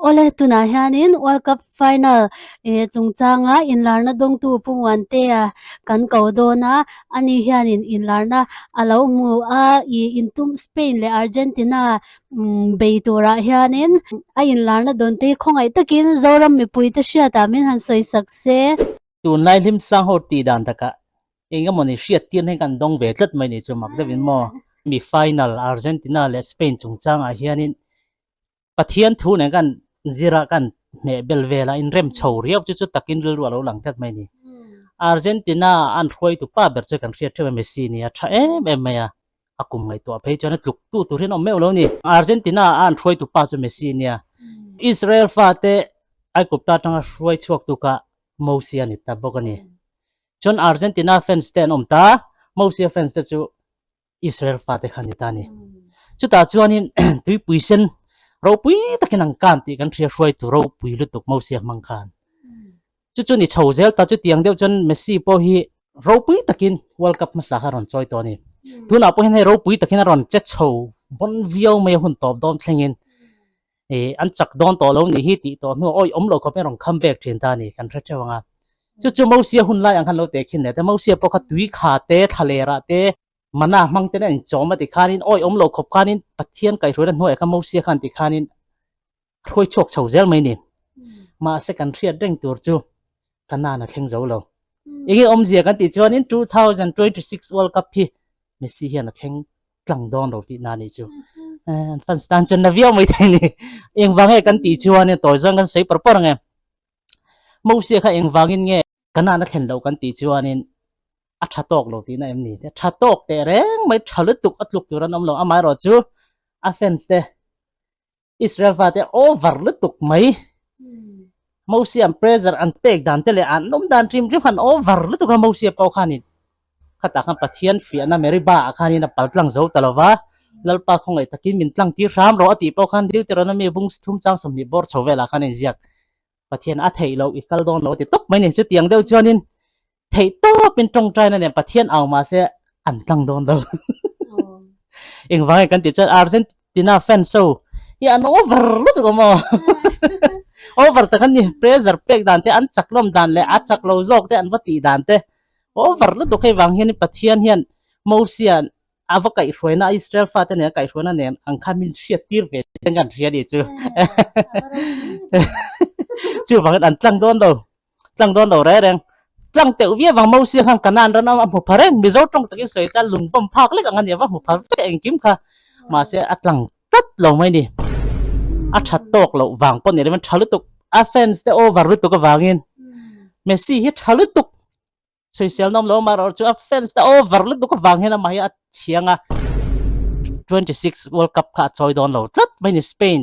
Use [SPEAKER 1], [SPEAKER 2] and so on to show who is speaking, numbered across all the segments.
[SPEAKER 1] Awle tunah hianin World Cup final eh chungchanga inlarna dawngtu Pu Muantea kan ko dawn a, ani hianin inlarna a lo hmu a, ih intum Spain leh Argentina umm bei turah hianin a inlarna dawn te hi khawngaih takin Zoram mipuite hriatah min han sawi sak se.
[SPEAKER 2] Tunlai hlimsang ho tih dan takah eng emawni hriat tir hian kan dawng ve tlat mai ni chu mak deuhin maw. Mi final Argentina leh Spain chungchangah hianin Pathian thu nen kan zira kan hmeh bel vel a inrem chho riau chu chu takin rilru a lo lang tlat mai ni. Argentina an hruaitu pa ber chu kan hriat theuh a Messi nia tha em em mai a, a kum ngaihtuah phei chuan a tluk tu tur hian a awm meuh lo ni. Argentina a an hruaitu pa chu Messi nia. Israel fate Aigupta atanga hruai chhuak tu kha Mosia ni ta bawk a ni. Chuan Argentina fans te an awm ta, Mosia fans te chu Israel fate kha ni ta ni. Chutah chuanin tuipui sen ropui takin an kan tih kan hria hruaitu ropui lutuk Mosia hmang khan. Chu chu ni chho zel ta chutiang deuh chuan Messi pawh hi ropui takin World Cup hmasa kha a rawn chawi tawh a ni. Tunah pawh hian hei ropui takin a rawn che chho vawn viau mai a hun tawp dawn thlengin ih an chak dawn tawh lo nih hi tih tawh hnuah awi awm lo khawp hian rawn come back thin ta a ni kan hre theuh ang a. Chu chu Mosia hun lai ang khan lo teh khin leh te Mosia pawh kha tui kha te thla lerah te mana hmang ten a inchawm a ti khanin awi awm lo khawp khanin Pathian kaihhruaina hnuaiah khan Mosia khan ti khanin hruai chhuak chho zel mai ni. Mahse kan hriat reng tur chu Kanaan a thleng zo lo. Enge awmzia kan tih chuanin 2026 World Cup hi Messi hian a thleng tlang dawn lo tih na nih chu. An fans tan chuan na viau mai thei ni. Engvang nge kan tih chuanin tawi zawng kan sawi par par ang e. Mosia kha engvangin nge Kanaan a thlen loh kan tih chuanin a tha tawk lo tihna em ni? Tha tawk teh reng mai tha lutuk a tluk tur an awm lo. Amaherawhchu a fans te Israel fate over lutuk mai. Mosia an pressure an pek dan te leh an awm dan hrim hrim khan over lutuk a Mosia pawh khanin khatah khan Pathian fiahna Meribah ah khanin a pal tlang zo ta lova Lalpa khawngaih takin min tlang tir hram rawh a tih pawh khan Deuteronomy bung thum chang 20 bawr chho velah khan a inziak Pathian a theih loh i kal dawn lo a ti tawp mai ni. Chutiang deuh chuanin theih tawpin tawngtaina nen Pathian au mahse an tlang dawn lo. Engvang nge kan tih chuan Argentina fans ho hi an over lutuk awm aw. Over tak an ni. Pressure pek dan te an chak lawm dan leh a chak lo zawk te an va tih dan te over lutuk hei vang hian Pathian hian Mosia a va kaihhruaina Israel fate nen a kaihhruaina nen ang khan min hriat tir ve ten kan hria ni chu. Chuvangin an tlang dawn lo. Tlang dawn lo reng reng. Tlang teuh viau vang Mosia khan Kanaan ram a hmu pha reng. Mizo tawng takin sawi ta lungvawm phak lek ang a nia va hmu pha vek engkim kha. Mahse a tlang tlat lo mai ni. A tha tawk loh vang pawh ni lo in tha lutuk. A fans te over lutuk avangin Messi hi tha lutuk. Sawisel nawm lo amaherawh chu a fans te over lutuk avang hian amah hi a chhiang a 26 World Cup kha a chawi dawn lo tlat mai ni Spain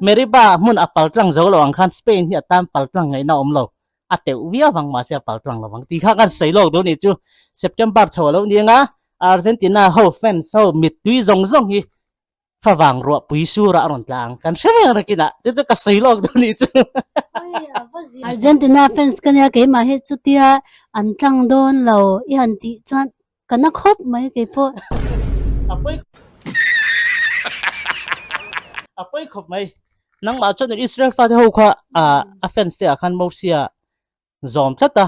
[SPEAKER 2] Meriba hmun a pal tlang zo lo ang khan Spain hi a tan pal tlang ngaihna awm lo a teuh viau vang mahse a pal tlang lo vang tih kha kan sawi lawk duh ni chu September chho a lo ni anga Argentina ho fans ho mittui zawng zawng hi Favang ruah pui surah a rawn tla ang. Kan hre mai ang rakinah. Chu chu ka sawi lawk dawn nih chu.
[SPEAKER 1] Argentina fans ka nia keimah hi chutia an tlang dawn lo i han tih chuan ka na khawp mai keipawh.
[SPEAKER 2] A pawi a pawi khawp mai. Nangmah chuan Israel fate ho kha a fans te ah khan Mosia zawm tlat a,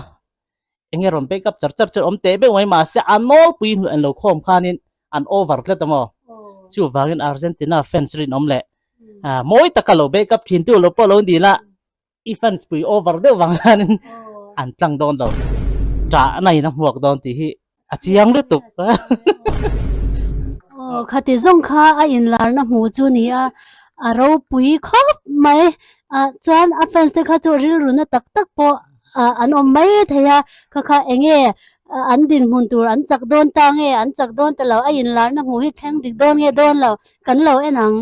[SPEAKER 2] enge rawn back up char char chu awm teh beuh mai mahse a nawlpui hnuh en lo khawm khanin an over tlat a maw chuvangin Argentina fans rinawm leh mawi taka lo back up thin tu lo pawh lo ni la i fans pui over deuh vang khanin an tlang dawn lo ṭah na in a hmuak dawn tih hi a chiang lutuk.
[SPEAKER 1] Aw khati zawng kha a inlarna hmuh chu ni a, a ropui khawp mai. Ah chuan a fans te kha chu rilru na tak tak pawh ah an awm mai thei a, kha kha enge an dinhmun tur an chak dawn ta nge an chak dawn ta lo, a inlarna hmuh hi thleng dik dawn nge dawn lo kan lo en ang.